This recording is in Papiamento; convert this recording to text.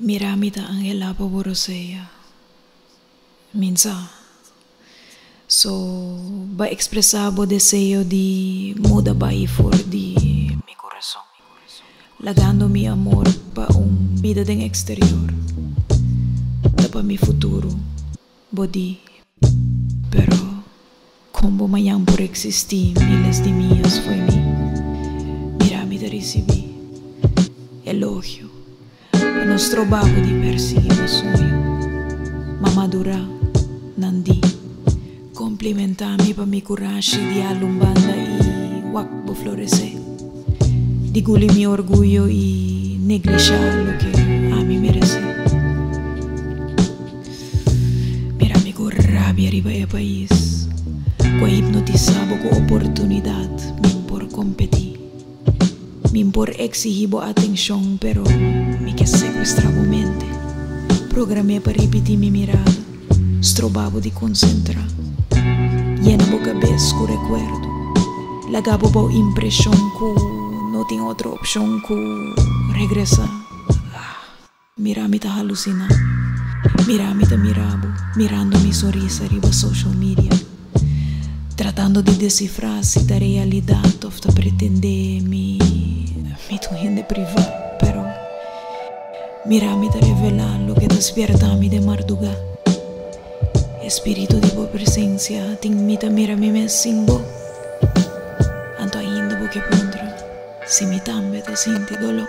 Mira mi ta anhelá pa bo rosea. Mi sa. So, bo a ekspresá bo deseo di muda bai for di mi kurason, lagando mi amor pa un bida den eksterior. Ta pa mi futuro, bo di. Pero, kon bo mañan por eksistí miles di mias fo'i mi? Mira mi ta risibí elogio pa no stroba bo di persiguí bo sueño. Ma madurá, nan di. Komplimentá mi pa mi kurashi di hala un banda i wak bo floresé. Di guli mi orguyo i neglishá loke ami meresé. Mira mi ku rabia riba e pais ku a hipnotisá bo ku oportunidat min por kompetí. Min por eksihí bo atenshon pero mi ke sekuestrá bo mente. Program'é pa ripití mi mirada, strobá bo di konsentrá. Yena bo kabes ku rekuerdo, laga bo bou impreshon ku no tin otro opshon ku regresá. Mira mi ta halusiná. Mira mi ta mira bo, mirando mi sonrisa riba social media. Tratando di desifrá si ta realidat òf ta pretendé mi mi ta un hende privá, pero mira mi ta revelá loke ta spièrta mi den mardugá. E spiritu di bo presensia tin mi ta mira mi mes sin bo. Anto ainda bo ke puntra si mi tambe ta sinti doló.